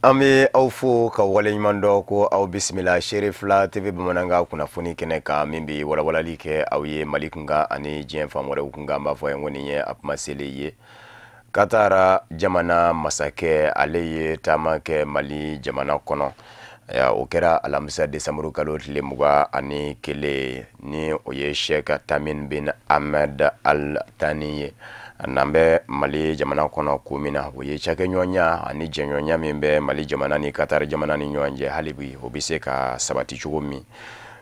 An bɛ aw fo ka waleɲuman dɔn ko aw bisimila Seere Fila TV bamanankan kunnafoni kɛnɛ kan, min bɛ walawalali kɛ aw ye Mali kunkan ani diɲɛ fan wɛrɛw kunkan. An b'a fɔ ye ko nin ye a kuma selen ye. Katara jamana masakɛ, ale ye taama kɛ Mali jamana kɔnɔ. O kɛra alamisa desanburu kalo tile 21, ni o ye Sheikh Tamim bin Ahmed Al Thani ye. N'an bɛ Mali jamana kɔnɔ ko min na, o ye cakɛɲɔgɔnya ani jɛɲɔgɔnya min bɛ Mali jamana ni Katari jamana ni ɲɔgɔn cɛ, hali bi o bɛ se ka sabati cogo min.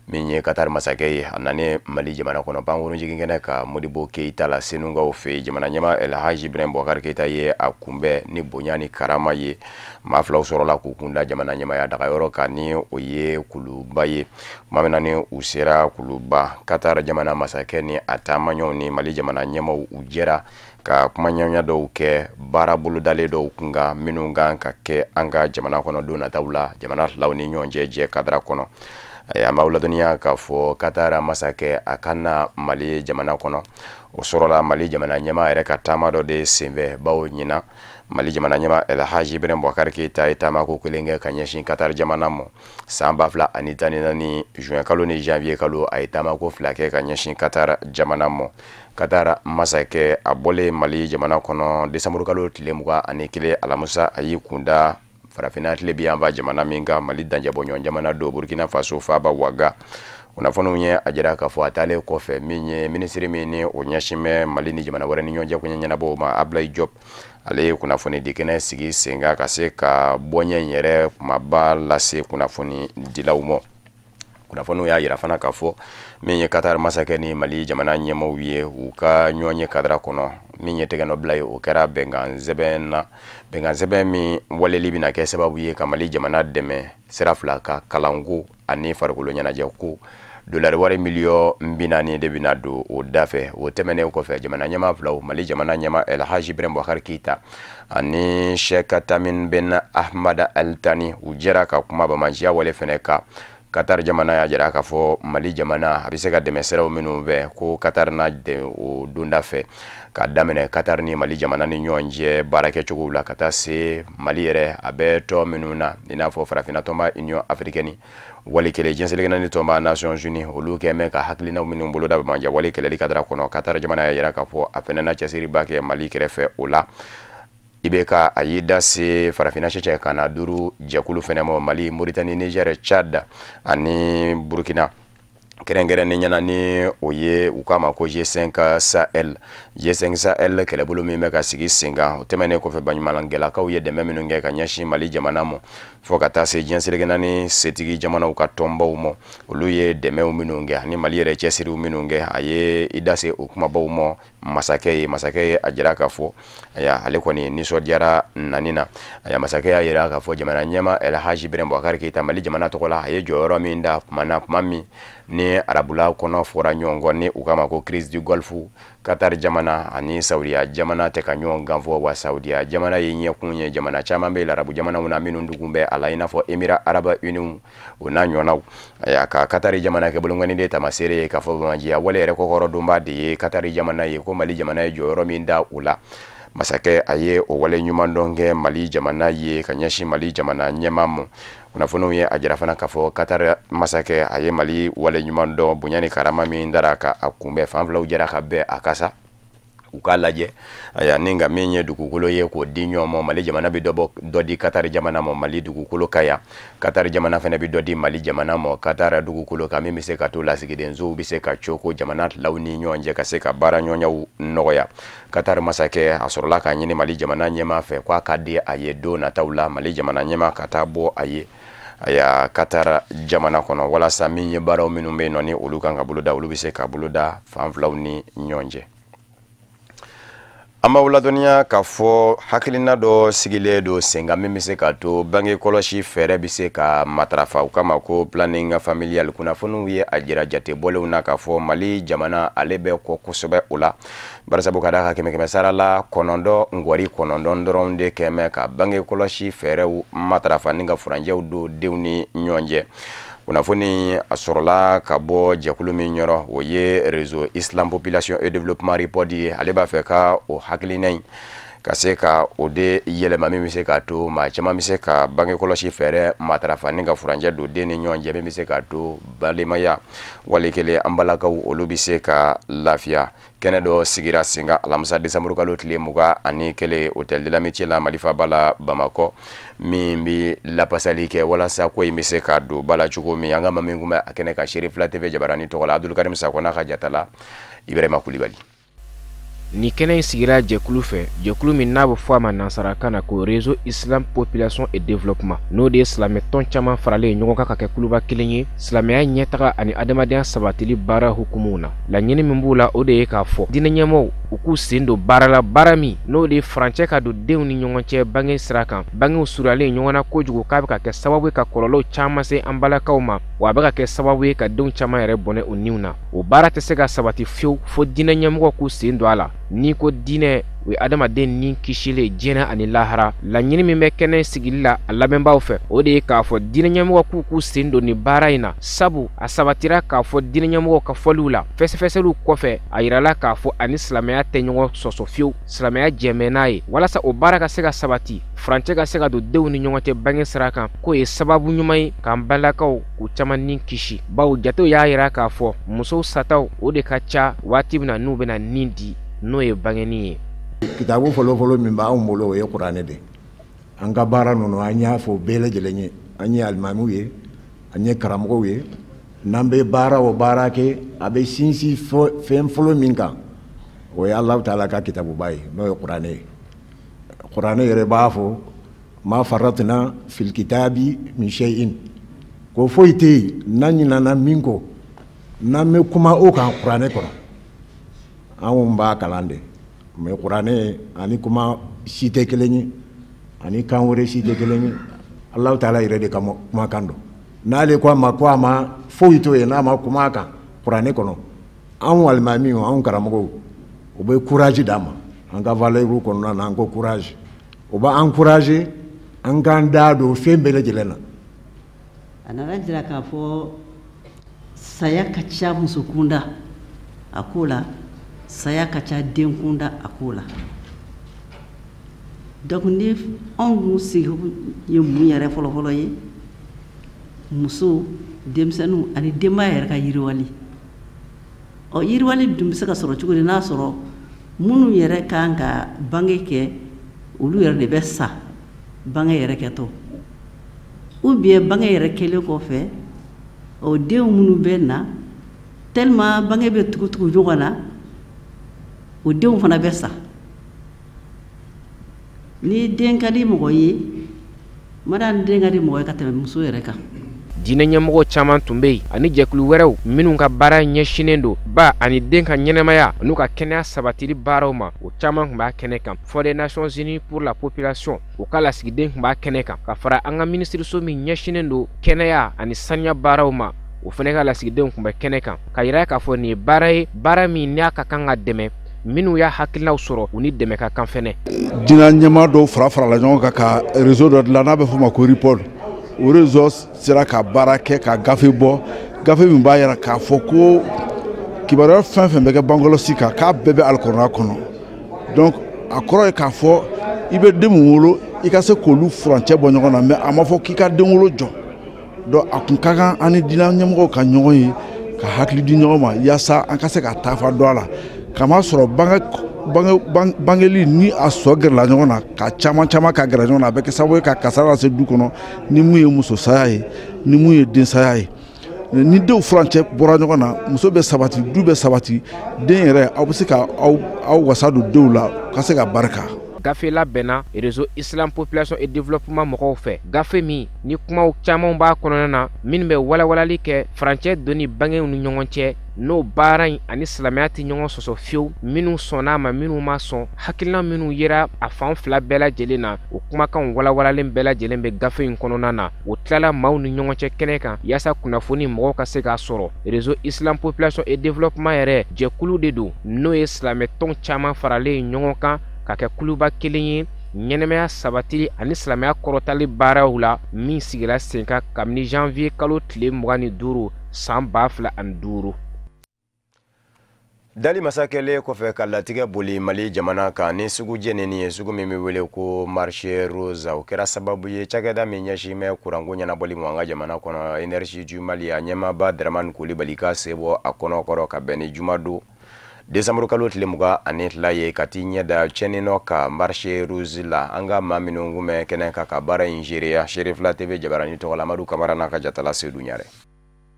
Min ye Katari masakɛ ye, a nanen Mali jamana kɔnɔ pankurun jiginkɛnɛ ka Modibo Keyita la Senukaw fɛ yen, jamana ɲɛmaa Elhaji Ibrahim Boubacar Keyita ye a kunbɛn ni bonya ni karama ye. Maa filaw sɔrɔla k'u kun da jamana ɲɛmaaya dagayɔrɔ kan, ni o ye Kuluba ye. Tuma min na ni u sera Kuluba, Katari jamana masakɛ ni a taamaɲɔgɔnw ni Mali jamana ɲɛmaaw, u jɛra ka kumaɲɔgɔnya dɔw kɛ baara bolodalen dɔw kun kan, minnu kan ka kɛ an ka jamana kɔnɔ don nataw la, jamana filaw ni ɲɔgɔn cɛ jɛ kadara kɔnɔ. An b'aw ladɔnniya k'a fɔ Katara masakɛ, a ka na Mali jamana kɔnɔ, o sɔrɔla Mali jamana ɲɛmaa yɛrɛ ka taama dɔ de senfɛ, bawo ɲinan Mali jamana ɲɛmaa Elhaji Ibrahim Boubacar Keyita ye taamako kelen kɛ ka ɲɛsin Katari jamana ma. San 2014 juin kalo ni janvier kalo, a ye taamako fila kɛ ka ɲɛsin Katari jamana ma. Katara masakɛ, a bɔlen Mali jamana kɔnɔ desanburu kalo tile 21 alamisa, a y'i kunda farafinna tile bi yanfan jamana min kan, Mali dancɛbɔɲɔgɔn jamana don, Burkina Faso faaba Waga. Kunnafoniw ye a jira k'a fɔ a taalen kɔfɛ, min ye minisiri min ni o ɲɛsin bɛ Mali ni jamana wɛrɛ ni ɲɔgɔn cɛ koɲɛ ɲɛnabɔw ma, Ablaye Diop, ale ye kunnafoni di kɛnɛ sigi sen kan ka se ka bɔɲɛ in yɛrɛ kumaba lase kunnafoni dilaw ma. Kunnafoniw y'a yira fana k'a fɔ min ye Qatar masakɛ ni Mali jamana ɲɛmaaw ye, u ka ɲɔgɔn ye kadara kɔnɔ, min ye tɛgɛnɔbila ye, o kɛra bɛnkan sɛbɛn na, bɛnkan sɛbɛn min waleli bɛna kɛ sababu ye ka Mali jamana dɛmɛ sira fila ka kalanko ani farikolo ɲɛnajɛko. Dolari wari miliyɔn 40 de bɛna don o da fɛ. O tɛmɛnen kɔfɛ, jamana ɲɛmaa filaw, Mali jamana ɲɛmaa El Hadji Ibrahim Boubacar Keita ani Sheikh Tamim bin Ahmad Al Thani, u jɛra ka kuma bamanciya wale fɛnɛ kan. Qatar jamana y'a jira k'a fɔ Mali jamana a bɛ se ka dɛmɛ siraw minnu fɛ, ko Qatar n'a o donda fɛ, k'a daminɛ Qatar ni Mali jamana ni ɲɔgɔn cɛ baarakɛcogow la, ka taa se Mali yɛrɛ a bɛ tɔn minnu na, i n'a fɔ farafinna tɔnba Union africaine, wali kelen diɲɛ seleke naani tɔnba Nations Unies, olu kɛ mɛn ka hakilinaw minnu boloda bamanciya wale kɛlɛli kadara kɔnɔ. Qatar jamana y'a jira k'a fɔ a fɛnɛ na cɛsiriba kɛ Mali kɛrɛfɛ o la. I bɛ ka a y'i da se farafinna cɛcɛ ka na duuru jɛkulu fɛnɛ ma, Mali, Moritani, Niger, Chad ani Burkina kɛrɛnkɛrɛnnen ɲɛna, ni o ye u k'a ma ko G5 Sahel. G5 Sahel kɛlɛbolo min bɛ ka sigi sen kan. O tɛmɛnen kɔfɛ, baɲumankɛlakaw ye dɛmɛ minnu kɛ ka ɲɛsin Mali jamana ma, fo ka taa se diɲɛ seleke naani setigi jamanaw ka tɔnbaw ma, olu ye dɛmɛw minnu kɛ ani Mali yɛrɛ cɛsiriw minnu kɛ, a ye i da se o kumabaw ma masakɛ ye. Masakɛ ye a jira k'a fɔ aya, ale kɔni nisɔndiyara nani na. Aya, masakɛ y'a jira k'a fɔ jamana ɲɛmaa El Hadji Ibrahim Boubacar Keita, Mali jamana tɔgɔ la, a ye jɔyɔrɔ min da kuma na, kuma min ni arabula kɔnɔ fɔra ɲɔgɔn kɔ, ni u k'a ma ko crise du Golfe, Qatar jamana ani Saudiya jamana tɛ ka ɲɔgɔn kan fɔ. Wa Saudiya jamana ye ɲɛkun ye, jamana caman bɛ arabu jamanaw na minnu dugu bɛ a la, i n'a fɔ Émirats arabes unis, o n'a ɲɔgɔnnaw. Aya, ka Qatari jamana kɛ bolonkɔni de tamaseere ye k'a fɔ bamajiya wale yɛrɛ kɔkɔrɔdonba de ye Qatari jamana ye, ko Mali jamana ye jɔyɔrɔ min da o la, masakɛ a ye o wale ɲuman dɔn kɛ Mali jamana ye ka ɲɛsin Mali jamana ɲɛmaa ma. Kunnafoniw ye a jira fana k'a fɔ Qatar masakɛ a ye Mali wale ɲuman dɔn bonya ni karama min dara ka a kunbɛn. Fan filaw jɛra ka bɛn a kasa u k'a lajɛ, aya, ni nka min ye dugukolo ye k'o di ɲɔgɔn ma. Mali jamana bɛ dɔ bɔ dɔ di Qatar jamana ma Mali dugukolo ka yan, Qatar jamana fana bɛ dɔ di Mali jamana ma Qatar dugukolo kan, min bɛ se ka to lasigidensow bɛ se ka coko jamana filaw ni ɲɔgɔn cɛ ka se ka baara ɲɔgɔnyaw nɔgɔya. Qatar masakɛ a sɔrɔla k'a ɲini Mali jamana ɲɛmaa fɛ k'a ka di a ye don nataw la, Mali jamana ɲɛmaa ka taa bɔ a ye, aya, Qatar jamana kɔnɔ, walasa min ye baaraw minnu bɛ yen nɔ, ni olu kan ka boloda, olu bɛ se ka boloda fan filaw ni ɲɔgɔn cɛ. An b'aw ladɔnniya k'a fɔ hakilina dɔ sigilen don sen kan min bɛ se ka to bange kɔlɔsi fɛɛrɛ bɛ se ka matarafa, u kama ko planning familial. Kunnafoniw ye a jira jate bɔlenw na k'a fɔ Mali jamana ale bɛ kɔ kosɛbɛ o la, barisabu ka d'a kan kɛmɛ kɛmɛ sara la kɔnɔntɔn ngɔri kɔnɔntɔn dɔrɔn de kɛmɛ ka bange kɔlɔsi fɛɛrɛw matarafa ni ka furancɛw don denw ni ɲɔgɔn cɛ. Kunnafoni a sɔrɔla ka bɔ jɛkulu min yɔrɔ, o ye Réseau Islam Population et Développement RIPOD ye. Ale b'a fɛ ka o hakilina in Ka se ka o de yɛlɛma min bɛ se k'a to maa caman bɛ se ka bange kɔlɔsi fɛɛrɛ matarafa ni ka furancɛ don den ni ɲɔgɔn cɛ, min bɛ se k'a to balimaya wali kelen an balakaw olu bɛ se ka lafiya. Kɛnɛ dɔ sigira sen kan alamisa desanburukalo tile 21 hôtel de l'amitié la Mali faaba la Bamakɔ, min bɛ lapasali kɛ walasa ko in bɛ se ka don ba la cogo min. An ka maa min kun bɛ a kɛnɛ kan Seere Fila TV jabarani tɔgɔ la, Abdulkarim Sakɔ n'a ka jatala Ibrahima Kulibali. Ni kɛnɛ in sigira jɛkulu fɛ, jɛkulu min n'a bɛ fɔ a ma nansarakan na ko Réseau Islam Population et Développement, n'o de ye silamɛtɔn caman faralen ɲɔgɔn kan ka kɛ kuluba kelen ye silamɛya ɲɛtaga ani adamadenya sabatili baara hukumuw na. Laɲini min b'u la, o de ye k'a fɔ diinɛ ɲɛmɔgɔw u k'u sen don baara la, baara min n'o de ye furancɛ ka don denw ni ɲɔgɔn cɛ bange sira kan. Bangew surunyalen ɲɔgɔn na kojugu, k'a bɛ ka kɛ sababu ye ka kɔlɔlɔw caman se an balakaw ma, wa a bɛ ka kɛ sababu ye ka denw caman yɛrɛ bɔnɛ u niw na. O baara tɛ se ka sabati fiyewu fo diinɛ ɲɛmɔgɔ k'u sen don a la. N'i ko diinɛ, o ye adamaden ni kisilen diɲɛ ani lahara. Laɲini min bɛ kɛnɛ sigili la a lamɛnbaaw fɛ, o de ye k'a fɔ diinɛ ɲɛmɔgɔ k'u k'u sen don nin baara in na, sabu a sabatira k'a fɔ diinɛ ɲɛmɔgɔw ka fɔliw la. Fɛsɛfɛsɛliw kɔfɛ, a yirala k'a fɔ ani silamɛya tɛ ɲɔgɔn sɔsɔ fiyewu, silamɛya jɛmɛ n'a ye. Walasa o baara ka se ka sabati, furancɛ ka se ka don denw ni ɲɔgɔn cɛ bange sira kan, k'o ye sababu ɲuman ye k'an balakaw k'u caman ni kisi, bawo jatew y'a yira k'a fɔ musow sataw o de ka ca waati min na n'u bɛna nin di, n'o ye bangeni ye. Kitabu fɔlɔfɔlɔ min b'anw bolo, o ye kuranɛ de. An ka baara ninnu, an y'a fɔ bɛɛ lajɛlen ye, an ye alimamiw ye, an ye karamɔgɔw ye, n'an bɛ baara o baara kɛ, a bɛ sinsin fɛn fɔlɔ min kan, o ye Alahu taala ka kitabuba ye, n'o ye kuranɛ ye. Kuranɛ yɛrɛ b'a fɔ: ma faratna fil kitabi min shay'in, ko foyi tɛ yen n'an ɲinana min kɔ, n'an bɛ kuma o kan kuranɛ kɔnɔ. Anw b'a kalan de, mais kuranɛ ani kuma si tɛ kelen ye, ani kan wɛrɛ si tɛ kelen ye. Alahu taala yɛrɛ de ka kumakan don. N'ale ko a ma ko a ma foyi to yen n'a ma kuma a kan kuranɛ kɔnɔ, anw alimamiw, anw karamɔgɔw, o bɛ courage d'an ma. An ka valeur kɔnɔna na, an ko courage, o b'an encourager an k'an da don fɛn bɛɛ lajɛlen na. A nana jira k'a fɔ saya ka ca muso kunda a ko la, saya ka ca den kunda a ko la. Donc ni anw dun sigi ye mun yɛrɛ fɔlɔfɔlɔ ye, muso, denmisɛnninw ani denbaya yɛrɛ ka yiriwali. Ɔ, yiriwali dun bɛ se ka sɔrɔ cogo di n'a sɔrɔ minnu yɛrɛ kan ka bange kɛ, olu yɛrɛ de bɛ sa bange yɛrɛ kɛtɔ, ou bien bange yɛrɛ kɛlen kɔfɛ, o denw minnu bɛ na, tellement bange bɛ tugu-tugu ɲɔgɔn na, o denw fana bɛ sa. Ni den ka di mɔgɔ ye, mada ni den ka di mɔgɔ ye ka tɛmɛ muso yɛrɛ kan. Diinɛ ɲɛmɔgɔ caman tun bɛ yen ani jɛkulu wɛrɛw minnu ka baara ɲɛsinnen don ba ani den ka ɲɛnɛmaya n'u ka kɛnɛya sabatili baaraw ma, o caman tun b'a kɛnɛ kan. Fonds des Nations Unies pour la population, o ka lasigiden tun b'a kɛnɛ kan, ka fara an ka minisiriso min ɲɛsinnen don kɛnɛya ani saniya baaraw ma, o fana ka lasigidenw tun bɛ kɛnɛ kan, ka yira k'a fɔ nin ye baara ye, baara min n'a ka kan ka dɛmɛ. Minnu y'a hakilinaw sɔrɔ, u ni dɛmɛ ka kan fɛnɛ. Diinɛ ɲɛmaa dɔw fara farala ɲɔgɔn kan ka réseau dɔ dilan n'a bɛ f'o ma ko RIPOD. O réseau sera ka baara kɛ ka gafe bɔ, gafe min b'a yira k'a fɔ ko kibaruya fɛn fɛn bɛ kɛ bangekɔlɔsi kan, k'a bɛɛ bɛ alikɔrɔna kɔnɔ. Donc a kɔrɔ ye k'a fɔ i bɛ den mun wolo, i ka se k'olu furancɛ bɔ ɲɔgɔn na, mais a ma fɔ k'i ka den wolo jɔ. Donc a kun ka kan an ni diinɛ ɲɛmɔgɔw ka ɲɔgɔn ye, ka hakili di ɲɔgɔn ma, yaasa an ka se ka taafa dɔn a la, kama sɔrɔ bangeli ni a sɔ gɛrɛla ɲɔgɔn na, ka caman caman ka gɛrɛ ɲɔgɔn na, a bɛ kɛ sababu ye ka kasara lase du kɔnɔ, ni mun ye muso saya ye, ni mun ye den saya ye. Ni denw furancɛ bɔra ɲɔgɔn na, muso bɛ sabati, du bɛ sabati, den yɛrɛ, aw bɛ se ka aw wasa don denw la ka se ka barika. Gafe labɛnna Réseau Islam Population et Développement mɔgɔw fɛ, gafe min ni kumaw caman b'a kɔnɔna na minnu bɛ walawalali kɛ furancɛ donni bangew ni ɲɔgɔn cɛ, n'o baara in ani silamɛya tɛ ɲɔgɔn sɔsɔ fiyewu. Minnu sɔnna a ma, minnu ma sɔn, hakilina minnu yera a fan fila bɛɛ lajɛlen na, o kumakanw walawalalen bɛɛ lajɛlen bɛ gafe in kɔnɔna na. O tilala maaw ni ɲɔgɔn cɛ kɛnɛ kan yaasa kunnafoni mɔgɔw ka se k'a sɔrɔ. Réseau Islam Population et Développement yɛrɛ jɛkulu de don, n'o ye silamɛtɔn caman faralen ɲɔgɔn kan ka kɛ kuluba kelen ye ɲɛnɛmaya sabatili ani silamɛya kɔrɔtali baaraw la, min sigira sen kan kabini janvier kalo tile 25 san 2005. Dali masa kɛlen kɔfɛ ka latigɛ boli Mali jamana kan ni sugu jenini ye, sugu min bɛ wele ko marché rose, o kɛra sababu ye cakɛda min ɲɛsin bɛ kuranko ɲɛnabɔli ma an ka jamana kɔnɔ, Énergie du Mali, a ɲɛmaaba Dramane Kulibali ka se bɔ a kɔnɔ kɔrɔ ka bɛn ni jumadon desanburu kalo tile 22 ye, ka t'i ɲɛ da tiɲɛninɔ ka marché rose la. An ka maa minnu kun bɛ kɛnɛ kan ka baara in seereya, Seere Fila TV jabarani tɔgɔ la, Amadu Kamara n'a ka jatala Seydou Ɲare.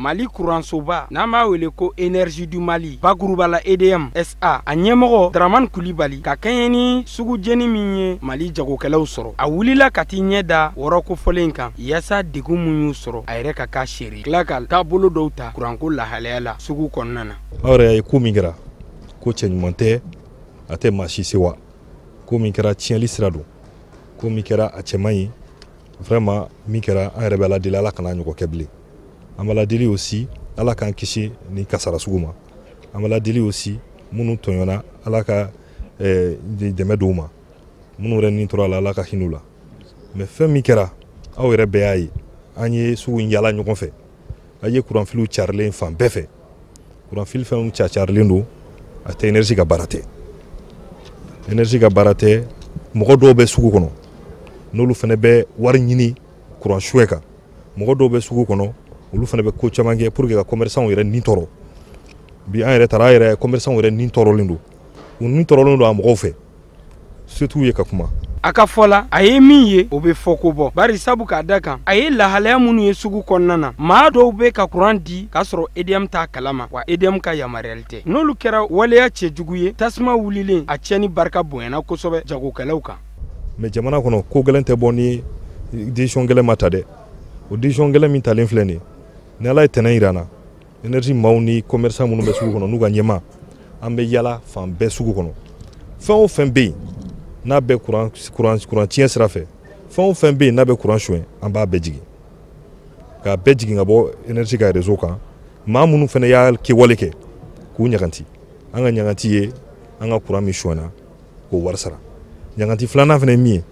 Mali kuransoba, n'an b'a wele ko Énergie du Mali, bakuruba la EDM SA, a ɲɛmɔgɔ Dramane Kulibali, ka kɛɲɛ ni sugu jeni min ye Mali jagokɛlaw sɔrɔ, a wulila ka t'i ɲɛ da wɔrɔ kofɔlen kan, yaasa degun mun y'u sɔrɔ, a yɛrɛ ka k'a seere, tila ka taabolo dɔw ta kuranko lahalaya la sugu kɔnɔna na. Aw yɛrɛ y'a ye, ko min kɛra, ko cɛɲuman tɛ, a tɛ maa si sewa. Ko min kɛra, tiɲɛli sira don. Ko min kɛra, a cɛ man ɲi vraiment. Min kɛra, an yɛrɛ bɛ Ala deli, Ala kana ɲɔgɔn kɛ bilen. An b'Ala deli aussi, Ala k'an kisi ni kasara sugu ma. An b'Ala deli aussi, minnu tɔɲɔna, Ala ka dɛmɛ d'u ma. Minnu yɛrɛ ni tora la, Ala ka hinɛ u la. Mais fɛn min kɛra, aw yɛrɛ bɛɛ y'a ye. An ye sugu in yala ɲɔgɔn fɛ, a ye kuranfiliw carilen fan bɛɛ fɛ. Kuranfili fɛnw carilen don, a tɛ énergie ka baara tɛ, énergie ka baara tɛ. Mɔgɔ dɔw bɛ sugu kɔnɔ, n'olu fana bɛ wari ɲini kuran suɲɛ kan. Mɔgɔ dɔw bɛ sugu kɔnɔ, olu fana bɛ ko caman kɛ pour que ka commerçant yɛrɛ ni tɔɔrɔ. Bi an yɛrɛ taara, an yɛrɛ commerçant yɛrɛ ni tɔɔrɔlen don, u ni tɔɔrɔlen don a mɔgɔw fɛ, surtout ye ka kuma. A ka fɔ la, a ye min ye, o bɛ fɔ ko bɔ, bari sabu k'a da kan, a ye lahalaya minnu ye sugu kɔnɔna na, maa dɔw bɛ ka kuran di k'a sɔrɔ EDM t'a kalama, wa EDM ka yamaruyali tɛ. N'olu kɛra waleya cɛjugu ye, tasuma wulilen, a tiɲɛni barika bonyana kosɛbɛ jagokɛlaw kan. Mais jamana kɔnɔ, ko gɛlɛn tɛ bɔ ni décision gɛlɛn ma ta dɛ. O décision gɛlɛn min talen filɛ nin ye, ni Ala ye tɛnɛn yira an na, énergie maaw ni commerçant minnu bɛ sugu kɔnɔ, n'u ka ɲɛma, an bɛ yala fan bɛɛ sugu kɔnɔ. Fɛn o fɛn bɛ yen n'a bɛ kuran tiɲɛ sira fɛ, fɛn o fɛn bɛ yen n'a bɛ kuran suɲɛ, an b'a bɛɛ jigin, k'a bɛɛ jigin ka bɔ énergie ka réseau kan. Maa minnu fana y'a kɛwale kɛ, k'u ɲaganti. An ka ɲaganti ye an ka kuran min suɲɛna, k'o wari sara. Ɲaganti filanan fana ye min ye,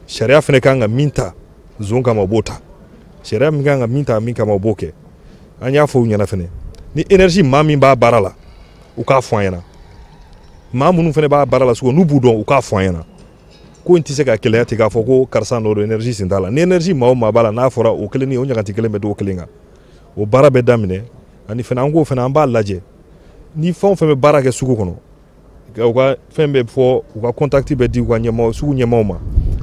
sariya fana kan ka min ta zon kama, o b'o ta. Sariya min kan ka min ta min kama, o b'o kɛ. An y'a fɔ u ɲɛna fana, ni énergie maa min b'a baara la, u k'a fɔ an ɲɛna. Maa minnu fana b'a baara la sugu, n'u b'u dɔn, u k'a fɔ an ɲɛna. Ko in tɛ se ka kɛlɛya ten k'a fɔ ko karisa nɔ don, énergie sen t'a la. Ni énergie maa o maa b'a la, n'a fɔra, o kelen ni o ɲaganti kelen bɛ d'o kelen kan. O baara bɛ daminɛ. Ani fana, an k'o fana, an b'a lajɛ ni fɛn o fɛn bɛ baara kɛ sugu kɔnɔ, u ka fɛn bɛ fɔ, u ka contact bɛ di u ka ɲɛmaaw, sugu ɲɛmaaw ma,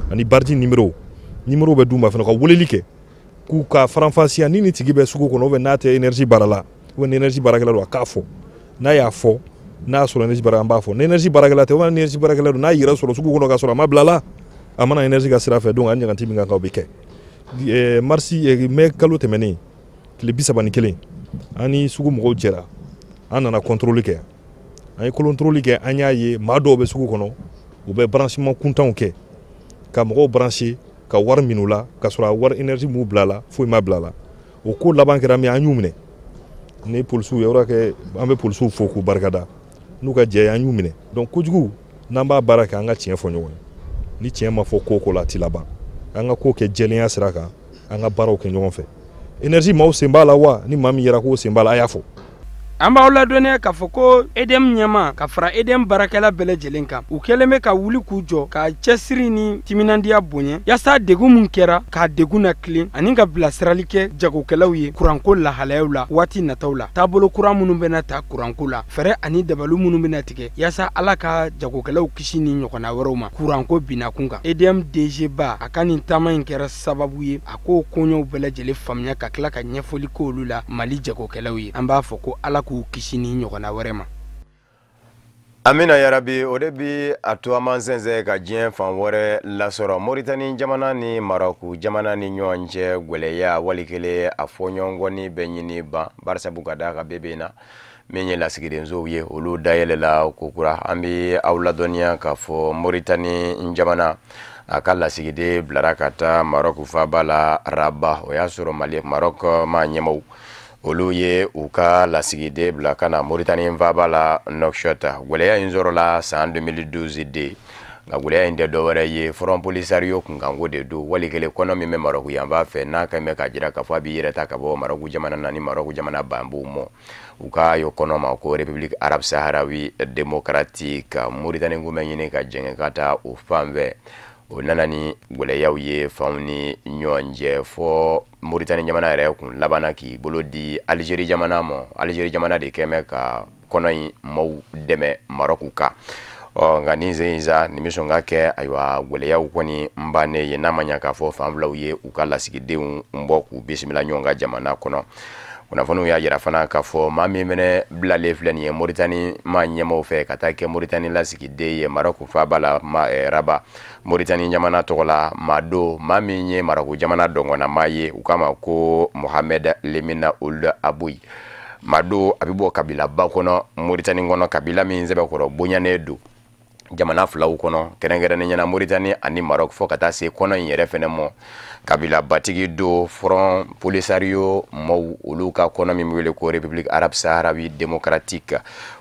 ani bariji numéro bɛ d'u ma fana, ka weleli kɛ k'u ka faranfasiya ni nin tigi bɛ sugu kɔnɔ, ou bien n'a tɛ énergie baara la, ou bien ni énergie baarakɛla don, a k'a fɔ. N'a y'a fɔ, n'a y'a sɔrɔ énergie baara, an b'a fɔ. Ni énergie baarakɛla tɛ, ou bien ni énergie baarakɛla don, n'a yɛrɛ sɔrɔ sugu kɔnɔ k'a sɔrɔ a ma bila la, a mana énergie ka sira fɛ, donc an ɲaganti min ka kan, o bɛ kɛ. Marisi, mai kalo tɛmɛnen tile 31, an ni sugu mɔgɔw jɛra, an nana contrôle kɛ. An ye contrôle kɛ, an y'a ye maa dɔw bɛ sugu kɔnɔ, u bɛ branchement kuntanw kɛ ka mɔgɔw brancher, ka wari minɛ u la, ka sɔrɔ a wari énergie m'u bila la, foyi ma bila la. O ko laban kɛra min ye, an y'u minɛ ni polisiw ye. O yɔrɔ kɛ, an bɛ polisiw fo k'u barikada n'u ka jɛ ye, an y'u minɛ. Donc kojugu, n'an b'a baara kɛ, an ka tiɲɛ fɔ ɲɔgɔn ye. Ni tiɲɛ ma fɔ ko o ko la, a ti laban. An ka ko kɛ jɛlenya sira kan, an ka baaraw kɛ ɲɔgɔn fɛ. Énergie maaw sen b'a la wa? Ni maa min yɛrɛ k'o sen b'a la, a y'a fɔ. An b'aw ladɔnniya k'a fɔ ko EDM ɲɛma, ka fara EDM baarakɛla bɛɛ lajɛlen kan, u kɛlen bɛ ka wuli k'u jɔ, ka cɛsiri ni timinandiya bonya, yaasa degun min kɛra, k'a degun na tilen, ani ka bilasirali kɛ jagokɛlaw ye kuranko lahalayaw la waati nataw la, taabolo kura minnu bɛna ta kuranko la, fɛɛrɛ ani dabali minnu bɛna tigɛ, yaasa Ala ka jagokɛlaw kisi ni ɲɔgɔnna wɛrɛw ma kuranko binakun kan. EDM DG ba, a ka nin taama in kɛra sababu ye a k'o koɲɛw bɛɛ lajɛlen faamuya, ka tila ka ɲɛfɔli k'olu la Mali jagokɛlaw ye. An b'a fɔ ko Ala k'u kisi ni ɲɔgɔnna wɛrɛ ma. Amina yarabi. O de bi a to an b'an sɛnsɛn ka diɲɛ fan wɛrɛ lasɔrɔ. Moritani jamana ni Marɔku jamana ni ɲɔgɔn cɛ gwɛlɛya wali kelen a fɔɲɔgɔnkɔni bɛ ɲini ban, barisabu ka d'a kan bɛɛ na min ye lasigidensow ye, olu dayɛlɛla kokura. An bɛ aw ladɔnniya k'a fɔ Moritani jamana a ka lasigiden bilara ka taa Marɔku faaba la Rabat. O y'a sɔrɔ Mali Marɔku maa ɲɛmaw, olu ye u ka lasigiden bila ka na Moritani faaba la Nouakchott. Gwɛlɛya in sɔrɔla san 2012 de. Nka gwɛlɛya in tɛ dɔwɛrɛ ye, Front Polisario kunkanko de don. Wali kelen kɔnɔ min bɛ Marɔku yanfan fɛ, n'a kɛn bɛ k'a jira k'a fɔ a b'i yɛrɛ ta ka bɔ Marɔku jamana na ni Marɔku jamana banbuw mɔ, u ka yo kɔnɔ ma ko République Arabe Sahraoui Démocratique. Moritani kun bɛ ɲini ka jɛngɛ ka taa o fan fɛ. O nana ni gwɛlɛyaw ye fanw ni ɲɔgɔn cɛ, fɔ Moritani jamana yɛrɛ kun labanna k'i bolo di Algérie jamana ma. Algérie jamana de kɛn bɛ ka kɔnɔ in maaw dɛmɛ Marɔku kan. Ɔ nka nin sen in sa, nin bɛ sɔn ka kɛ ayiwa gwɛlɛyaw kɔni n bannen ye, n'a ma ɲa k'a fɔ fan filaw ye u ka lasigidenw bɔ k'u bisimila ɲɔgɔn ka jamana kɔnɔ. Kunnafoniw y'a jira fana k'a fɔ maa min fɛnɛ bilalen filɛ nin ye Moritani maa ɲɛmaaw fɛ ka taa kɛ Moritani lasigiden ye Marɔku faaba la Rabat, Moritani jamana tɔgɔ la, maa don maa min ye Marɔku jamana dɔngɔnama ye, u k'a ma ko Mohamed Lemina Ould Aboui. Maa don a bɛ bɔ kabilaba kɔnɔ Moritani kɔnɔ, kabila min sɛbɛkɔrɔ bonyanen don jamana filaw kɔnɔ, kɛrɛnkɛrɛnnenya la Moritani ani Marɔku, fo ka taa se kɔnɔ in yɛrɛ fɛnɛ mɔ. Kabila batigi do Front Polisario mɔw, olu ka kɔnɔ min bɛ wele ko République Arabe Sahraoui Démocratique,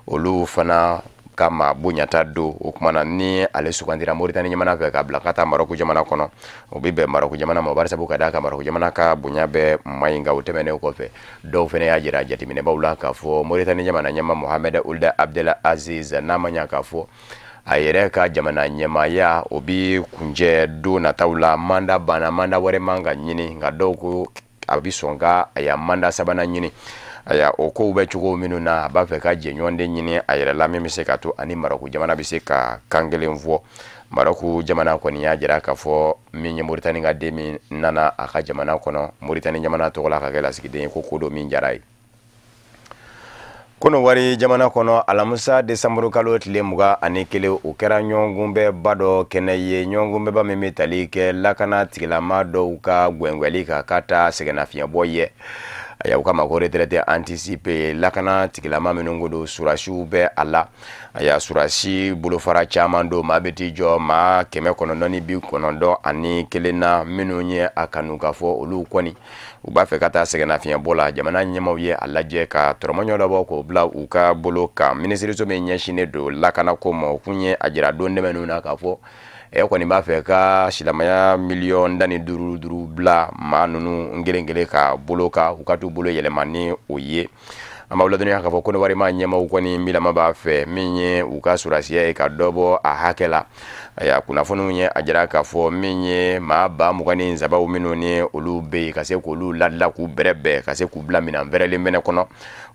olu fana ka maa bonyata don. O kuma na, ni ale sugandira Moritani jamana fɛ ka bila ka taa Marɔku jamana kɔnɔ, o bɛ bɛn Marɔku jamana ma, bari sabu ka d'a kan Marɔku jamana ka bonya bɛ maa in kan. O tɛmɛnen kɔfɛ, dɔw fɛnɛ y'a jira jateminɛbaw la k'a fɔ Moritani jamana ɲɛmaa Mohamed Ould Abdel Aziz, n'a ma ɲa k'a fɔ a yɛrɛ ka jamana ɲɛmaaya o bi kunjɛ don nataw la, manda banna, manda wɛrɛ man ka ɲini, nka dɔw ko a bi sɔn ka a ya manda sabanan ɲini. Aya o kow bɛ cogo minnu na, a b'a fɛ ka jɛɲɔgɔn de ɲini a yɛrɛ la min bɛ se ka to ani Marɔku jamana bɛ se ka kan kelen fɔ. Marɔku jamana kɔni y'a jira k'a fɔ min ye Moritani ka den min nana a ka jamana kɔnɔ Moritani jamana tɔgɔ la ka kɛ lasigiden ye, ko ko don min diyara ye. Kɔnɔwari jamana kɔnɔ, alamisa desanburu kalo tile 21, o kɛra ɲɔgɔnkunbɛnba dɔ kɛnɛ ye, ɲɔgɔnkunbɛnba min bɛ tali kɛ lakana tigilama dɔw ka gwɛngwɛli kan ka taa sɛgɛnnafiɲɛbɔ ye. Aya u kama ko retraite anticipée, lakana tigilama minnu ko don surasiw bɛ a la. Aya surasi bolofara caman don, maa bɛ t'i jɔ maa 991 na, minnu ye a kanu k'a fɔ olu kɔni u b'a fɛ ka taa sɛgɛnnafiɲɛbɔ la. Jamana ɲɛmaaw ye a lajɛ ka tɔrɔmɔɲɔ dɔ bɔ k'o bila u ka bolo kan. Minisiriso min ɲɛsinnen don lakanako ma, o kun ye a jira don tɛmɛnenw na k'a fɔ e kɔni b'a fɛ ka silamɛya 15 miliyɔn duuru bila maa ninnu kelen kelen ka bolo kan, u ka t'u bolo yɛlɛma ni o ye. An b'aw ladɔnniya k'a fɔ Kɔnɔwari maa ɲɛmaaw kɔni milama b'a fɛ min ye u ka surasiya ye ka dɔ bɔ a hakɛ la. Ayiwa, kunnafoniw ye a jira k'a fɔ min ye maa 23,000 minnu ni olu bɛ yen, ka se k'olu ladila k'u bɛrɛbɛn, ka se k'u bila minɛn fɛrɛlen fɛnɛ kɔnɔ.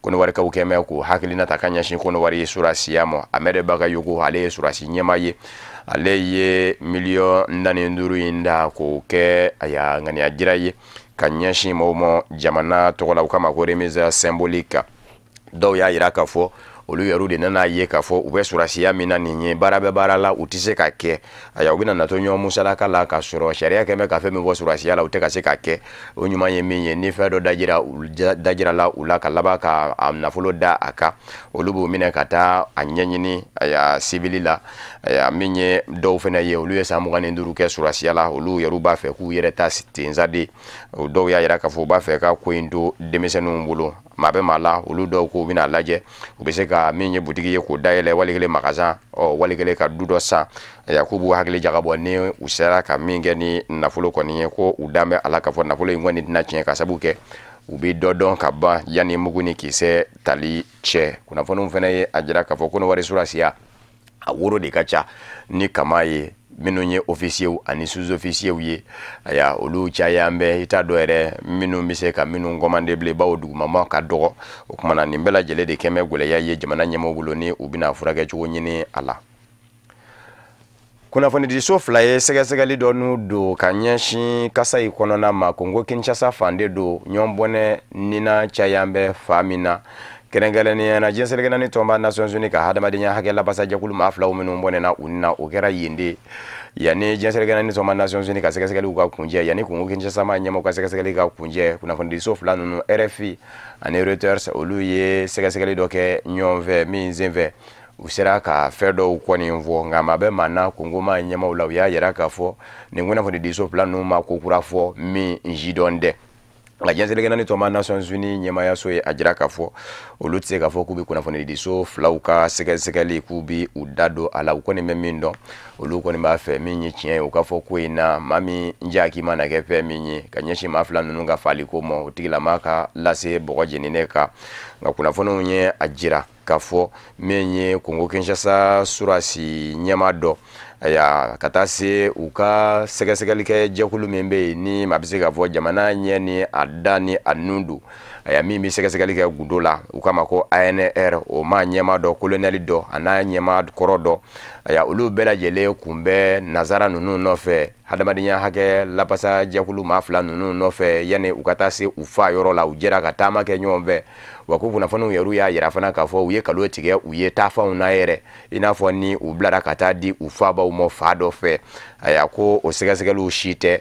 Kɔnɔwarikaw kɛn bɛ k'u hakilina ta ka ɲɛsin Kɔnɔwari surasiya ma. Amɛdɛ Bagayogo, ale ye surasi ɲɛmaa ye, ale ye 15 miliyɔn in da k'o kɛ aya ŋaniya jira ye ka ɲɛsin maaw ma jamana tɔgɔ la, u kama ko remise symbolique. Dɔw y'a jira k'a fɔ olu yɛrɛ de nana ye k'a fɔ u bɛ surasiya min na nin ye, baara bɛ baara la, u tɛ se ka kɛ. Aya u bɛna natɔ ɲɔgɔn musalaka la k'a sɔrɔ sariya kɛn bɛ ka fɛn min fɔ surasiya la, u tɛ ka se ka kɛ. O ɲuman ye min ye, ni fɛn dɔ dajira la u la ka laban ka a nafolo da a kan, olu b'o minɛ ka taa a ɲɛɲini aya sibili la. Aya min ye dɔw fana ye, olu ye san 25 kɛ surasiya la, olu yɛrɛ b'a fɛ k'u yɛrɛ ta tensa de. O dɔw y'a jira k'a fɔ u b'a fɛ ka ko in to denmisɛnninw bolo. Maa bɛ maa la, olu dɔw ko u bɛna lajɛ u bɛ se ka min ye butigi ye k'o dayɛlɛ, wali kelen magasin, ɔ wali kelen ka du dɔ san. Aya k'u b'u hakili jagabɔ ni u sera ka min kɛ ni nafolo kɔni ye, ko u dan bɛ a la k'a fɔ nafolo in kɔni tɛna tiɲɛ, ka sabu kɛ u bɛ dɔ dɔn ka ban yanni mugu ni kisɛ tali cɛ. Kunnafoniw fana ye a jira k'a fɔ Kɔnɔwari surasiya a woro de ka ca ni kama ye, minnu ye officiers ani sous-officiers ye. Aya olu caya bɛ, i t'a dɔn yɛrɛ minnu bɛ se ka minnu commander bilen, bawo dugumama ka dɔgɔ. O kumana nin bɛɛ lajɛlen de kɛn bɛ gwɛlɛya ye jamana ɲɛmɔgɔw bolo ni u bɛna furakɛcogo ɲini a la. Kunnafonidiso fila ye sɛgɛsɛgɛli dɔ n'u don ka ɲɛsin Kasayi kɔnɔna ma, Kongo Kinshasa fan de don, ɲɔgɔnbɔnɛ nina caya bɛ fa min na, kɛrɛnkɛrɛnnenya la diɲɛ seleke naani tɔnba Nations Unies ka hadamadenya hakɛ labasajɛkulu maa filaw minnu bɔnɛna u na, o kɛra yen de. Yanni diɲɛ seleke naani tɔnba Nations Unies ka sɛgɛsɛgɛliw ka kunjɛ, yanni Kongo Kinshasa ma ɲɛmɔgɔ ka sɛgɛsɛgɛli ka kunjɛ, kunnafonidiso fila ninnu, RFI ani Reuters, olu ye sɛgɛsɛgɛli dɔ kɛ ɲɔgɔn fɛ min senfɛ u sera ka fɛn dɔw kɔni fɔ. Nka maa bɛ maa na Kongo maa ɲɛmaw la, u y'a yira k'a fɔ nin kunnafonidiso fila ninnu ma ko kura fɔ min si dɔn tɛ. Nka diɲɛ seleke naani tɔnba Nations Unies ɲɛmaayaso ye a jira k'a fɔ olu tɛ se k'a fɔ k'u bɛ kunnafonidiso filaw ka sɛgɛsɛgɛli k'u bɛ u da don a la. U kɔni bɛ min dɔn, olu kɔni b'a fɛ min ye tiɲɛ ye u ka fɔ ko in na, maa min jaki mana kɛ fɛn min ye ka ɲɛsin maa fila ninnu ka faliko ma, o tigilama ka lase bɔgɔ jeninen kan. Nka kunnafoniw ye a jira k'a fɔ min ye Kongo Kinshasa surasi ɲɛmaa dɔ, ayiwa, ka taa se u ka sɛgɛsɛgɛlikɛ jɛkulu min bɛ yen ni maa bɛ se k'a fɔ jamana ɲɛ ni a da ni a nun don, ayiwa, min bɛ sɛgɛsɛgɛli kɛ gundo la, u k'a ma ko ANR, o maa ɲɛmaa dɔ, kolonɛli dɔ, a n'a ɲɛmaa kɔrɔ dɔ, ayiwa, olu bɛɛ lajɛlen kun bɛ nazara ninnu nɔfɛ, hadamadenya hakɛ lapasa jɛkulu maa fila ninnu nɔfɛ, yanni u ka taa se u fa yɔrɔ la. U jɛra ka taama kɛ ɲɔgɔn fɛ. Wa ko kunnafoniw yɛrɛ y'a yira fana k'a fɔ u ye kalo tigɛ u ye taafanw na yɛrɛ, i n'a fɔ ni u bilara ka taa di u fabaw ma fa dɔ fɛ. Ayiwa, ko o sɛgɛsɛgɛliw si tɛ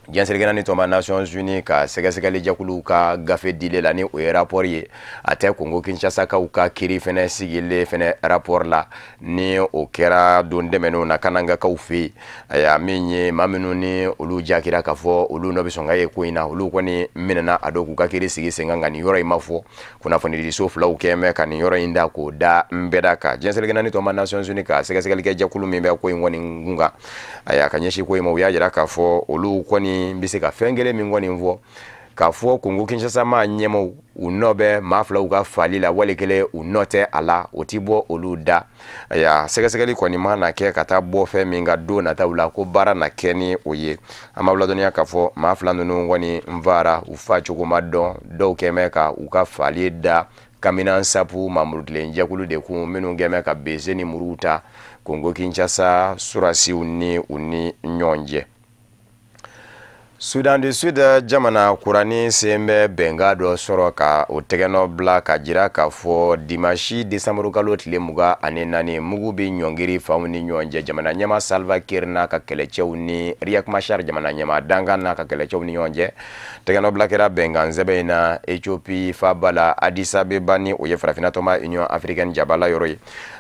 diɲɛ seleke naani tɔnba Nations Unies ka sɛgɛsɛgɛli jɛkuluw ka gafe dilen la, ni o ye rapport ye. A tɛ Kongo Kinshasakaw ka kiiri fɛnɛ sigilen fɛnɛ rapport la, ni o kɛra don tɛmɛnenw na Kanangakaw fɛ yen. Ayiwa, min ye maa minnu ni olu jakira k'a fɔ olu nɔ bɛ sɔn ka ye ko in na, olu kɔni minɛna a don k'u ka kiiri sigi sen kan. Nka nin yɔrɔ in ma fɔ. Kunnafonidiso filaw kɛn bɛ ka nin yɔrɔ in da k'o da nbɛda kan. Diɲɛ seleke naani tɔnba Nations Unies ka sɛgɛsɛgɛlikɛ jɛkulu min bɛ ko in kɔni kun kan, ayiwa, ka ɲɛsin ko in ma, u y'a jira k'a fɔ olu kɔni bɛ se ka fɛn kelen min kɔni fɔ, k'a fɔ Kongo Kinshasa maa ɲɛmaw u nɔ bɛ maa filaw ka fali la, wali kelen u nɔ tɛ a la, o ti bɔ olu da. Ayiwa, sɛgɛsɛgɛli kɔni ma na kɛ ka taa bɔ fɛn min ka don nataw la, ko baara na kɛ ni o ye. An b'aw ladɔnniya k'a fɔ maa fila ninnu kɔni n fara, u fa cogo ma dɔn. Dɔw kɛn bɛ ka u ka fali da Kamina Sapu Mamurutilen jɛkulu de kun, minnu kɛn bɛ ka bese ni muruw ta Kongo Kinshasa surasiw ni u ni ɲɔgɔn cɛ. Sudan du Sud jamana kurani sen bɛ bɛnkan dɔ sɔrɔ ka o tɛgɛnɔ bila ka jira k'a fɔ dimanche décembre kalo tile 24, mugu bɛ ɲɔngiri fanw ni ɲɔgɔn cɛ jamana ɲɛmaa Salva Kiir n'a ka kɛlɛcɛw ni Riek Machar jamana ɲɛmaa dankan n'a ka kɛlɛcɛw ni ɲɔgɔn cɛ. Tɛgɛnɔ bila kɛra bɛnkan sɛbɛn in na Ethiopie faaba la Addis Abeba, ni o ye farafinna tɔnba Union africaine jabala yɔrɔ ye.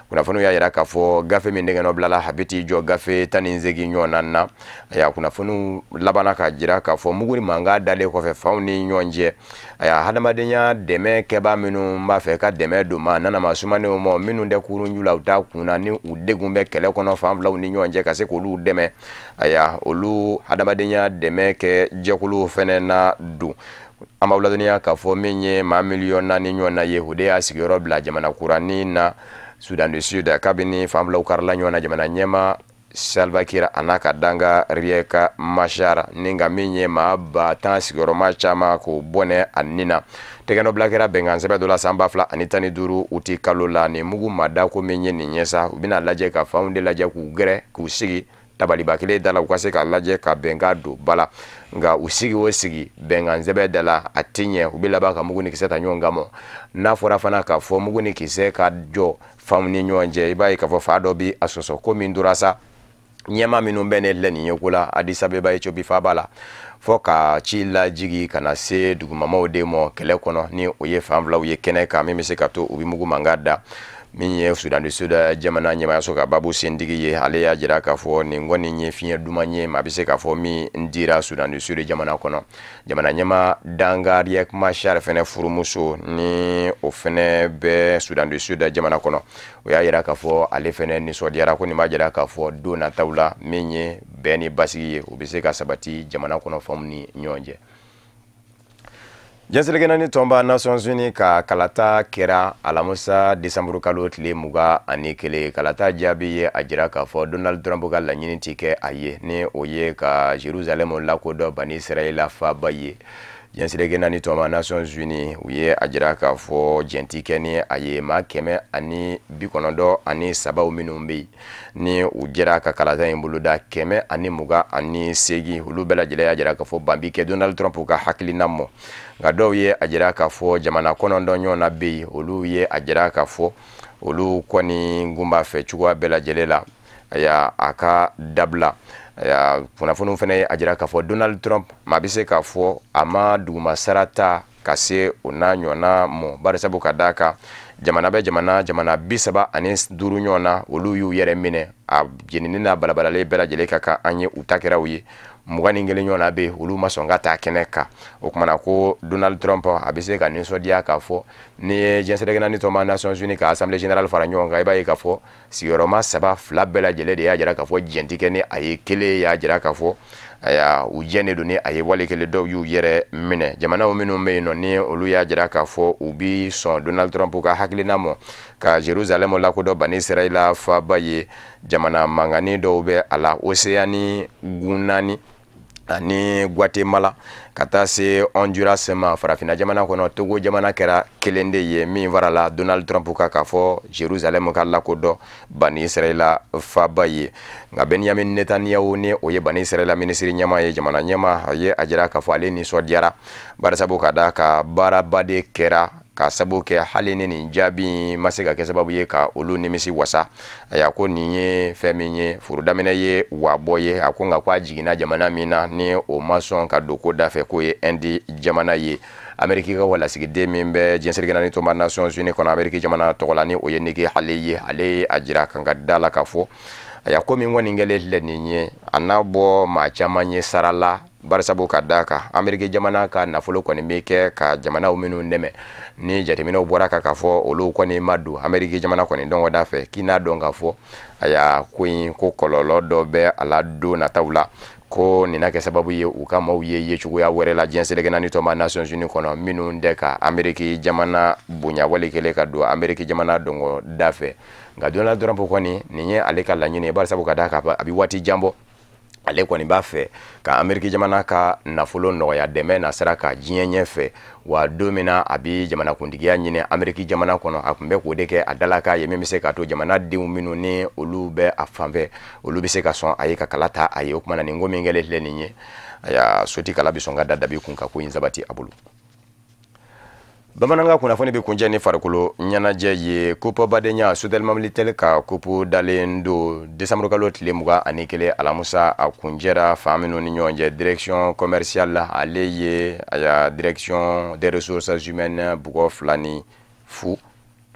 Kunnafoniw y'a jira k'a fɔ gafe min tɛgɛnɔ bilala, a bɛ t'i jɔ gafe 18 ɲɔgɔnna na. Ayiwa, kunnafoniw labanna k'a jira k'a fɔ mugu ni mankan dalen kɔfɛ fanw ni ɲɔgɔn cɛ, ayiwa, hadamadenya dɛmɛ kɛbaa minnu b'a fɛ ka dɛmɛ don ma nanama sumanenw ma, minnu tɛ kurunju la, u t'a kun na, ni u degun bɛ kɛlɛ kɔnɔ fan filaw ni ɲɔgɔn cɛ, ka se k'olu dɛmɛ, ayiwa, olu hadamadenya dɛmɛ kɛ jɛkuluw fɛnɛ na don. An b'aw ladɔnniya k'a fɔ min ye maa miliyɔn 4 ɲɔgɔnna ye, o de y'a sigiyɔrɔ bila jamana kuranin na Sudan du Sud, kabini fan filaw karila ɲɔgɔn na jamana ɲɛmaa Salva Kiir a n'a ka danga Riek Machar, ni nka min ye maa 10,000 sigiyɔrɔma caman k'o bɔnɛ a nin na. Tɛgɛnɔ bila kɛra bɛnkan sɛbɛn dɔ la san 2015 uti kalo la. Nin mugu ma da ko min ye nin ye sa, u bɛna lajɛ ka fanw de lajɛ k'u gɛrɛ k'u sigi tabaliba kelen da la, u ka se k'a lajɛ ka bɛnkan don ba la. Nka u sigi o sigi bɛnkan sɛbɛn da la, a ti ɲɛ, u bɛ laban ka mugu ni kisɛ ta ɲɔgɔn kan mɔ. N'a fɔra fana k'a fɔ mugu ni kisɛ ka jɔ fanw ni ɲɔgɔn cɛ, i b'a ye k'a fɔ fa dɔ bi a sɔsɔ ko min tora sa. Ɲɛmaa minnu bɛ ne lɛ nin ye ko la Addis Abeba Ethiopie faaba la, fɔ ka ci lajigi ka na se dugumamaw de ma kɛlɛ kɔnɔ, ni o ye fan filaw ye kɛnɛ kan, min bɛ se ka to u bɛ mugu mankan da. Min ye Sudan du Sud jamana ɲɛmaayaso ka babu sentigi ye, ale y'a jira k'a fɔ nin kɔni ye fiɲɛ duman ye, maa bɛ se k'a fɔ min dira Sudan du Sud jamana kɔnɔ. Jamana ɲɛmaa danga Riek Machar fɛnɛ furumuso, ni o fɛnɛ bɛ Sudan du Sud jamana kɔnɔ, o y'a jira k'a fɔ ale fɛnɛ nisɔndiyara, ko nin b'a jira k'a fɔ don nataw la min ye bɛn ni basigi ye, o bɛ se ka sabati jamana kɔnɔ fanw ni ɲɔgɔn cɛ. Diɲɛ seleke naani tɔnba Nations Unies ka kalata kɛra alamisa décembre kalo tile 21. Kalata jaabi ye a jira k'a fɔ Donald Trump ka laɲini ti kɛ a ye, ni o ye ka Jerusalem lakodɔn bani Israɛla faaba ye. Diɲɛ seleke naani tɔnba Nations Unies, u ye a jira k'a fɔ jɛn ti kɛ ni a ye. Maa 193 minnu bɛ yen ni u jɛra ka kalata in boloda, 128, olu bɛɛ lajɛlen y'a jira k'a fɔ ban bi kɛ Donald Trump ka hakilina mɔ. Nka dɔw ye a jira k'a fɔ jamana 9 ɲɔgɔnna bɛ yen, olu ye a jira k'a fɔ olu kɔni kun b'a fɛ cogoya bɛɛ lajɛlen la, ayiwa, a ka dabila. Ayiwa, kunnafoniw fana ye a jira k'a fɔ Donald Trump, maa bɛ se k'a fɔ a ma dugumasara ta ka se o n'a ɲɔgɔnna mɔ, barisabu ka d'a kan jamana bɛ jamana 35 ɲɔgɔn na, olu y'u yɛrɛ minɛ a jenini n'a balabalalen bɛɛ lajɛlen ka kan an ye u ta kɛra u ye. 21 ɲɔgɔnna bɛ yen, olu ma sɔn ka taa kɛnɛ kan. O kumana ko Donald Trump a bɛ se ka nisɔndiya k'a fɔ ni ye diɲɛ seleke naani tɔnba Nations Unies ka assemblée générale fara ɲɔgɔn kan, i b'a ye k'a fɔ sigiyɔrɔma 3, 2 bɛɛ lajɛlen de y'a jira k'a fɔ jɛn tɛ kɛ ni a ye, kelen y'a jira k'a fɔ aya u jɛnnen don ni a ye, wale kelen dɔw y'u yɛrɛ minɛ. Jamanaw minnu bɛ yen nɔ ni olu y'a jira k'a fɔ u bi sɔn Donald Trump ka hakilina ma ka Jerusalem lakodɔn Bani Israɛla faaba ye, jamana mankanni dɔw bɛ a la, Océanie gun naani ani Guatemala ka taa se Honduras ma. Farafinna jamana kɔnɔ, Togo jamana kɛra kelen de ye min farala Donald Trump kan k'a fɔ Jerusalem ka lakodɔn Bani Israɛla faaba ye. Nka Benjamin Netanyahu, ni o ye Bani Israɛla minisiri ɲɛmaa ye, jamana ɲɛmaa, a ye a jira k'a fɔ ale nisɔndiyara, barisabu ka d'a kan baaraba de kɛra ka sababu kɛ hali ni nin jaabi ma se ka kɛ sababu ye ka olu nimisi wasa. A ko nin ye fɛn min ye, furu daminɛ ye wa bɔ ye. A ko nka ko a jiginna jamana min na ni o ma sɔn ka don ko da fɛ, k'o ye Inde jamana ye. Ameriki ka lasigiden min bɛ diɲɛ seleke naani tɔnba Nations Unies kɔnɔ Ameriki jamana tɔgɔ la, ni o ye Nikki Haley ye, ale ye a jira kan ka da la k'a fɔ a ko min kɔni kɛlen filɛ nin ye, a n'a bɔ maa caman ye sara la, barisabu ka d'a kan Ameriki jamana ka nafolo kɔni bɛ kɛ ka jamanaw minnu dɛmɛ, ni jateminɛw bɔra kan k'a fɔ olu kɔni ma don Ameriki jamana kɔni dɔngɔda fɛ, k'i n'a dɔn k'a fɔ aya ko in ko kɔlɔlɔ dɔ bɛ a la don nataw la, ko nin na kɛ sababu ye u ka maaw ye yecogoya wɛrɛ la diɲɛ seleke naani tɔnba Nations Unies kɔnɔ, minnu tɛ ka Ameriki jamana bonya wale kelen ka don Ameriki jamana dɔngɔda fɛ. Nka Donald Trump kɔni, nin ye ale ka laɲini ye, barisabu ka d'a kan a bɛ waati jan bɔ, ale kɔni b'a fɛ ka Ameriki jamana ka nafolo nɔgɔya dɛmɛ na sira ka diɲɛ ɲɛfɛ. Wa don min na a bɛ jamanakuntigiya ɲini Ameriki jamana kɔnɔ, a tun bɛ k'o de kɛ a dalakan ye, min bɛ se k'a to jamanadenw minnu ni olu bɛ a fanfɛ, olu bɛ se ka sɔn a ye ka kala ta a ye. O kumana nin ko min kɛlen filɛ nin ye, aya soti kala bɛ sɔn ka da dabi kun ka ko in sabati a bolo. Bamanankan kunnafoni bɛ kuncɛ ni farikolo ɲɛnajɛ ye. Coupe badenya, Sotelma Malitel ka coupe dalen don décembre kalo tile 21 alamusa, a kuncɛra fan minnu ni ɲɔgɔn cɛ, direction commerciale ale ye aya direction des ressources humaines bugɔ 2-0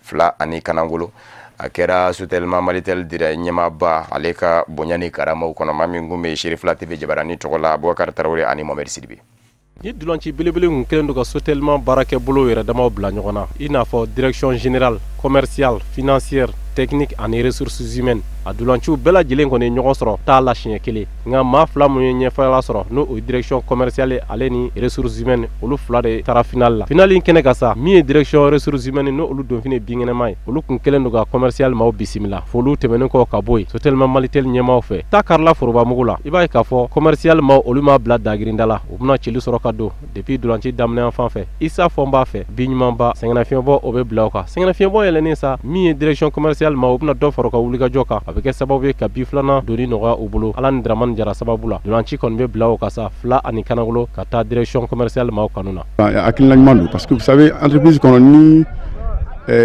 2 ani kanangolo. A kɛra Sotelma Malitel dira ɲɛmaaba ale ka bonya ni karamaw kɔnɔ. Maa min kun bɛ Serifila TV jabarani tɔgɔ la, Abubakar Tarawele ani Mohamed Sidibe. Ni dulanci belebele kun kɛlen don ka Sotelma baarakɛbolo yɛrɛ damaw bila ɲɔgɔn na, i n'a fɔ direction générale, commerciale, financière, technique ani ressources humaines. A dulanciw bɛɛ lajɛlen kɔni ye ɲɔgɔn sɔrɔ t'a la siɲɛ kelen, nka maa fila mun ye ɲɛfɛla sɔrɔ, n'o o direction commerciale ale ni ressources humaines, olu fila de taara finale la. Finale in kɛnɛ ka sa, min ye direction ressources humaines, n'o olu donfini binkɛnɛma ye, olu kun kɛlen don ka commercial maaw bisimila. F'olu tɛmɛnen kɔ ka bɔ yen, Sotelma Malitel ɲɛmaaw fɛ ta karila forobamugu la, i b'a ye k'a fɔ commercial maaw olu m'a bila dagirinda la, u bɛna cili sɔrɔ ka don depuis dulanci daminɛ fan fɛ. Isa fɔ n b'a fɛ bi ɲumanba sɛgɛnnafiɲɛbɔ o bɛ bila o kan. Sɛgɛnnafiɲɛbɔ yɛlɛnnen sa, min ye direction commerciale ma, u bɛna dɔ fara u ka wulikajɔ kan, a bɛ kɛ sababu ye ka bi filanan donni nɔgɔya u bolo. Ala ni Dramani Jara sababu la, dulanci kɔni bɛ bila o kan sa, 2 ani kanagolo ka taa direction commerciale maaw kanu na. Hakilina ɲuman don, parce que vous savez, entreprise kɔnɔ ni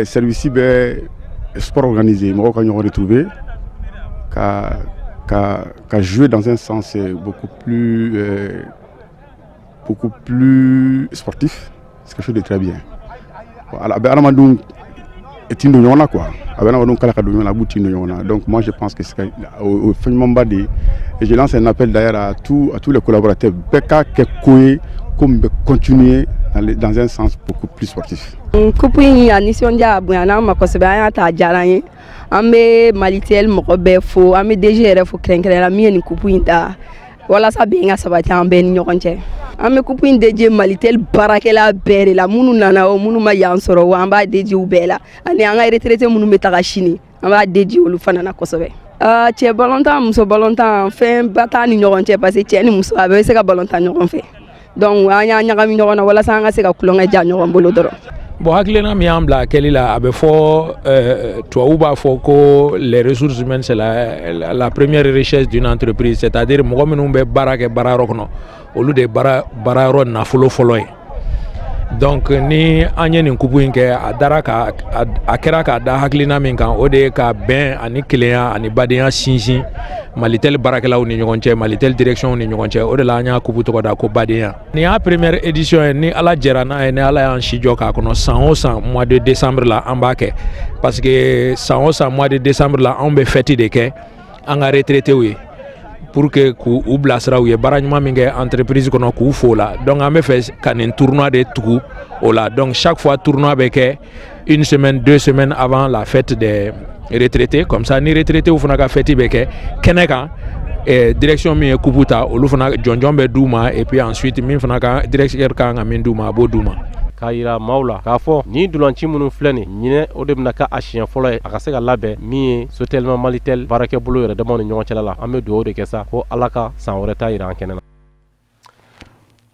service bɛ sport organisé, mɔgɔw ka ɲɔgɔn retrouver ka jouer dans un sens beaucoup plus sportif, c'est quelque chose de très bien. A bɛ adamadenw tin don ɲɔgɔn na quoi, a bɛ adamadenw kala ka don ɲɔgɔn na, a b'u tin don ɲɔgɔn na. Donc moi je pense que c'est o fɛn ɲumanba de ye, et je lance un appel d'ailleurs à tous les collaborateurs, bɛɛ k'a kɛ ko ye ko min bɛ continuer dans un sens beaucoup plus sportif. Coupe in a nisɔndiya a bonyana an ma kosɛbɛ, an y'a ta a diyara an ye. An bɛ Malitel mɔgɔ bɛɛ fo, an bɛ DG yɛrɛ fo kɛrɛnkɛrɛnnenya la, min ye nin coupe in ta walasa bɛn ka sabati an bɛɛ ni ɲɔgɔn cɛ. An bɛ coupe in dédié Malitel baarakɛla bɛɛ de la, minnu nana o, minnu ma yan sɔrɔ o, an b'a dédié u bɛɛ la, ani an ka retraité minnu bɛ taga sini, an b'a dédié olu fana na kosɛbɛ. Cɛ balontan, muso balontan, fɛn ba t'a ni ɲɔgɔn cɛ, parce que cɛ ni muso a bɛɛ bɛ se ka balontan ɲɔgɔn fɛ. Donc an y'a ɲagami ɲɔgɔn na walasa an ka se ka tulonkɛ diya ɲɔgɔn bolo dɔrɔn. Bon, hakilina min y'an bila a kɛli la, a bɛ fɔ, tubabu b'a fɔ ko les ressources humaines, c'est la première richesse d'une entreprise, c'est-à-dire mɔgɔ minnu bɛ baara kɛ baarayɔrɔ kɔnɔ, olu de ye baara baarayɔrɔ nafolo fɔlɔ ye. Donc ni an ye nin coupe in kɛ, a dara ka a kɛra k'a da hakilina min kan, o de ye ka bɛn ani kelenya ani badenya sinsin Malitel baarakɛlaw ni ɲɔgɔn cɛ, Malitel direction ni ɲɔgɔn cɛ. O de la an y'a coupe tɔgɔ da ko badenya. Nin y'a première édition ye. Ni Ala jɛra n'a ye, ni Ala y'an si jɔ k'a kɔnɔ, san o san mois de décembre la an b'a kɛ, parce que san o san mois de décembre la, anw bɛ fête de kɛ an ka retraités ye. Pour que k'u bilasira, u ye baara ɲuman min kɛ entreprise kɔnɔ, k'u fo la. Donc an bɛ fɛ ka nin tournoi de tugu o la. Donc chaque fois, tournoi bɛ kɛ une semaine, 2 semaines avant la fête des retraités. Comme ça, ni retraités fana ka fête bɛ kɛ kɛnɛ kan, direction min ye coupe ta, olu fana jɔnjɔn bɛ d'u ma. Et puis ensuite, min fana ka directeur kan ka min d'u ma, a b'o d'u ma. K'a yira maaw la k'a fɔ nin dolanci minnu filɛ nin ɲinɛ, o de bɛna kɛ a siɲɛ fɔlɔ ye a ka se ka labɛn min ye Sotelma Malitel baarakɛbolo yɛrɛ damaw ni ɲɔgɔn cɛla la. An bɛ dugawu de kɛ sa ko Ala ka san wɛrɛ ta yira an kɛnɛ na.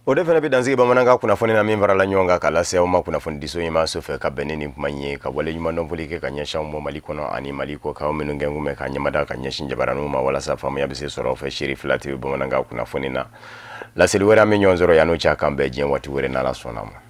O de fana bɛ dansigi bamanankan kunnafoni na min farala ɲɔgɔn kan ka lase aw ma kunnafonidiso ɲɛmaaso fɛ ka bɛn ni nin kuma in ye. Ka wale ɲuman dɔn kɛ ka ɲɛsin anw ma Mali kɔnɔ ani Mali kɔkan, minnu kɛ kun bɛ ka ɲɛmada ka ɲɛsin jabaraninw ma walasa faamuya bɛ se sɔrɔ fɛ Seere Fila TV bamanankan kunnafoni na. Laseli wɛrɛ, an bɛ ɲɔgɔn sɔrɔ. Yan'o cɛ, kan bɛn diɲɛ waati wɛrɛ, n'Ala sɔnna ma.